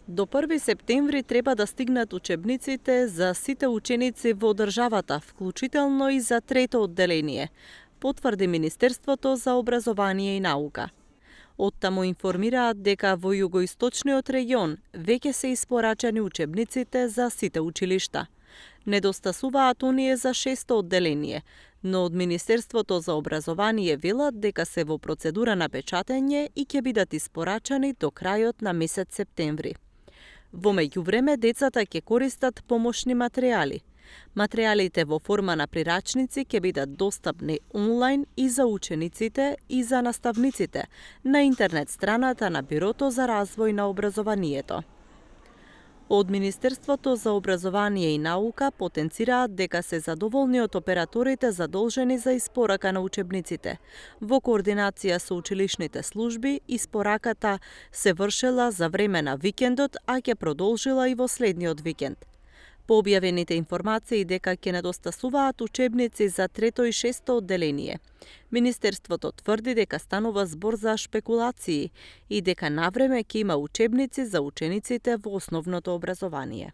До 1 септември треба да стигнат учебниците за сите ученици во државата, вклучително и за трето одделение, потврди Министерството за образование и наука. Оттаму информираат дека во југоисточниот регион веќе се испорачани учебниците за сите училишта. Недостасуваат оние за 6-то одделение, но од Министерството за образование велат дека се во процедура на печатење и ќе бидат испорачани до крајот на месец септември. Во меѓувреме, децата ќе користат помошни материјали. Материјалите во форма на прирачници ќе бидат достапни онлайн и за учениците и за наставниците на интернет страната на Бирото за развој на образованието. Од Министерството за образование и наука потенцираат дека се задоволни од операторите задолжени за испорака на учебниците. Во координација со училишните служби, испораката се вршела за време на викендот, а ќе продолжила и во следниот викенд. По објавените информации дека ќе недостасуваат учебници за трето и шесто одделение, Министерството тврди дека станува збор за шпекулации и дека навреме ќе има учебници за учениците во основното образование.